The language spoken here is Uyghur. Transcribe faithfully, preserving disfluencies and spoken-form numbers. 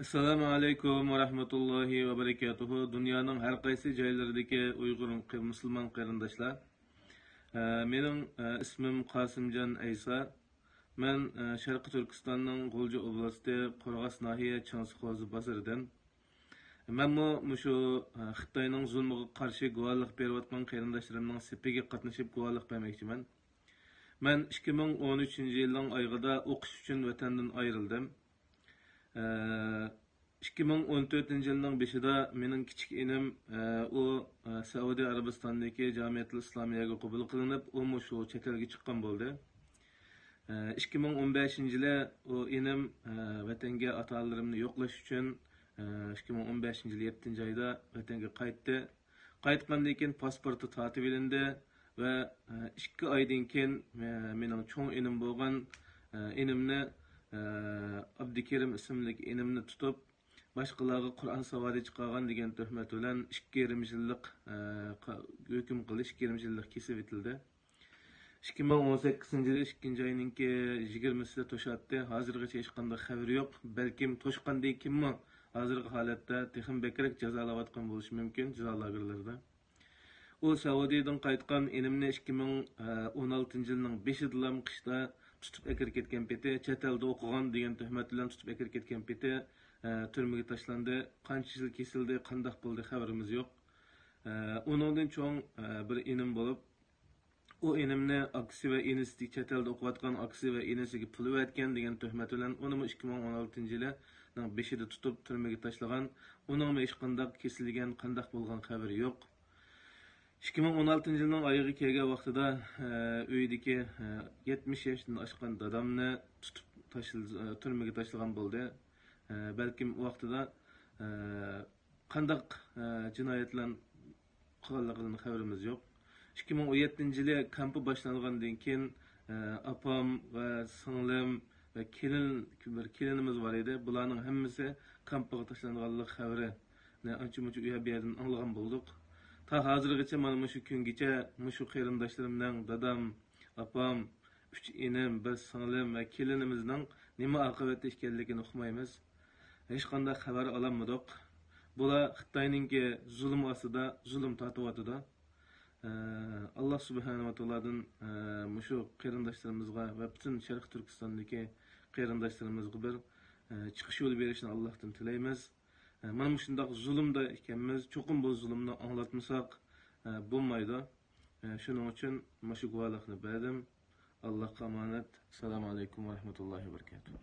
ئەسسالامۇ ئەلەيكۇم ۋە رەھمەتۇللاھى ۋە بەرىكاتۇھۇ. دۇنيانىڭ ھەر قايسى جايلىرىدىكى ئۇيغۇر قىر-، مۇسۇلمان قېرىنداشلار. ئە، مېنىڭ، ئە، ئىسمىم قاسىمجان ئەيسا. مەن، ئە، شەرقىي تۈركىستاننىڭ غۇلجا ئوبلاستى قورغاس ناھىيە چىڭسىخوزا بازىرىدىن. مەنمۇ مۇشۇ، ئە، خىتاينىڭ زۇلمىغا قارشى گۇۋاھلىق بېرىۋاتقان قېرىنداشلىرىمنىڭ سېپىگە قاتنىشىپ گۇۋاھلىق بەرمەكچىمەن. مەن ئىككى مىڭ ئون ئۈچىنچى يىلنىڭ ئايىغىدا ئوقۇش ئۈچۈن ۋەتەندىن ئايرىلدىم. ئە، ئىككى مىڭ ئون تۆتىنچى يىلنىڭ بېشىدا مېنىڭ كىچىك ئىنىم، ئە، ئۇ، ئە، سەئۇدى ئەرەبىستانىدىكى جامىئەتۇل ئىسلامىيەگە قوبۇل قىلىنىپ، ئۇمۇ شۇ چەت ئەلگە چىققان بولدى. ئە، ئىككى مىڭ ئون بەشىنچى يىلى ئۇ ئىنىم، ئە، ۋەتەنگە ئاتا-ئانىلىرىمنى يوقلاش ئۈچۈن، ئە، ئىككى مىڭ ئون بەشىنچى يىلى يەتتىنچى ئايدا ۋەتەنگە قايتتى. قايتقاندىن كېيىن پاسپورتى تارتىۋېلىندى ۋە، ئە، ئىككى ئايدىن كېيىن، ئە، مېنىڭ چوڭ ئىنىم بولغان، ئە، ئىنىمنى، ئە، ئابدۇكېرىم ئىسىملىك ئىنىمنى تۇتۇپ، باشقىلارغا قۇرئان ساۋاتى چىقارغان دېگەن تۆھمەت بىلەن ئىككى يېرىم يىللىق، ئە، قا-، ھۆكۈم قىلىش، ئىككى يېرىم يىللىق كېسىۋېتىلدى. ئىككى مىڭ ئون سەككىزىنچى يىلى ئىككىنچى ئاينىڭكى يىگىرمىسىدە توشاتتى. ھازىرغىچە ھېچقانداق خەۋىرى يوق. بەلكىم توشقاندىن كېيىنمۇ ھازىرقى ھالەتتە تېخىمۇ بەكرەك جازالاۋاتقان بولۇشى مۇمكىن جازا لاگېرلىرىدا. ئۇ سەئۇدىدىن قايتقان ئىنىمنى ئىككى مىڭ ئون ئالتىنچى يىلنىڭ بېشىدىلا قىشتا تۇتۇپ ئەكىرىپ كەتكەن پېتى، چەت ئەلدە ئوقۇغان دېگەن تۆھمەت بىلەن تۇتۇپ ئەكىرىپ كەتكەن پېتى، ئە، تۈرمىگە تاشلاندى. قانچە يىل كېسىلدى، قانداق بولدى، خەۋىرىمىز يوق. ئە، ئۇنىڭدىن چوڭ، ئە، بىر ئىنىم بولۇپ، ئۇ ئىنىمنى ئاكىسى ۋە ئىنىسى چەت ئەلدە ئوقۇۋاتقان ئاكىسى ۋە ئىنىسىگە پۇل بەرگەن دېگەن تۆھمەت بىلەن ئۇنىمۇ ئىككى مىڭ ئون ئالتىنچى يىلىنىڭ بېشىدا تۇتۇپ تۈرمىگە تاشلىغان. ئۇنىڭمۇ ھېچقانداق كېسىلگەن، قانداق بولغان خەۋىرى يوق. ئىككى مىڭ ئون ئالتىنچى يىلنىڭ ئايىغى كەلگەن ۋاقتىدا، ئە، ئۆيدىكى، ئە، يەتمىش ياشتىن ئاشقان دادامنى تۇتۇپ تاشل-، ئە، تۈرمىگە تاشلىغان بولدى. ئە، بەلكىم ئۇ ۋاقتىدا، ئە، قانداق، ئە، جىنايەتلەر قىلغانلىقىدىن خەۋىرىمىز يوق. ئىككى مىڭ ئون يەتتىنچى يىلى كامپى باشلانغاندىن كېيىن، ئە، ئاپام ۋە سىڭلىم ۋە كېلىن، بىر كېلىنىمىز بار ئىدى. بۇلارنىڭ ھەممىسى كامپىغا تاشلانغانلىق خەۋىرىنى ئانچە-مۇنچە ئۇ يەر بۇ يەردىن ئاڭلىغان بولدۇق. تا ھازىرغىچە مانا مۇشۇ كۈنگىچە مۇشۇ قېرىنداشلىرىمنىڭ، دادام، ئاپام، ئۈچ ئىنىم، بىر سىڭلىم ۋە كېلىنىمىزنىڭ نېمە ئاقىۋەتتە ئىكەنلىكىنى ئۇقمايمىز. ھېچقانداق خەۋەر ئالالمىدۇق. بۇلار خىتاينىڭكى زۇلۇم ئاستىدا زۇلۇم تارتىۋاتىدۇ. ئە، ئاللا سۇبھانەھۇ ۋە تائالادىن، ئە، مۇشۇ قېرىنداشلىرىمىزغا ۋە پۈتۈن شەرقىي تۈركىستاندىكى قېرىنداشلىرىمىزغا بىر، ئە، چىقىش يولى بېرىشىنى ئاللاھتىن تىلەيمىز. ئە، مانا مۇشۇنداق زۇلۇمدا ئىكەنمىز، چوقۇم بۇ زۇلۇمنى ئاڭلاتمىساق، ئە، بولمايدۇ. ئە، شۇنىڭ ئۈچۈن مۇشۇ گۇۋاھلىقنى بەردىم. ئاللاھقا ئامانەت. ئەسسالامۇ ئەلەيكۇم ۋە رەھمەتۇللاھى ۋە بەرىكاتۇھ.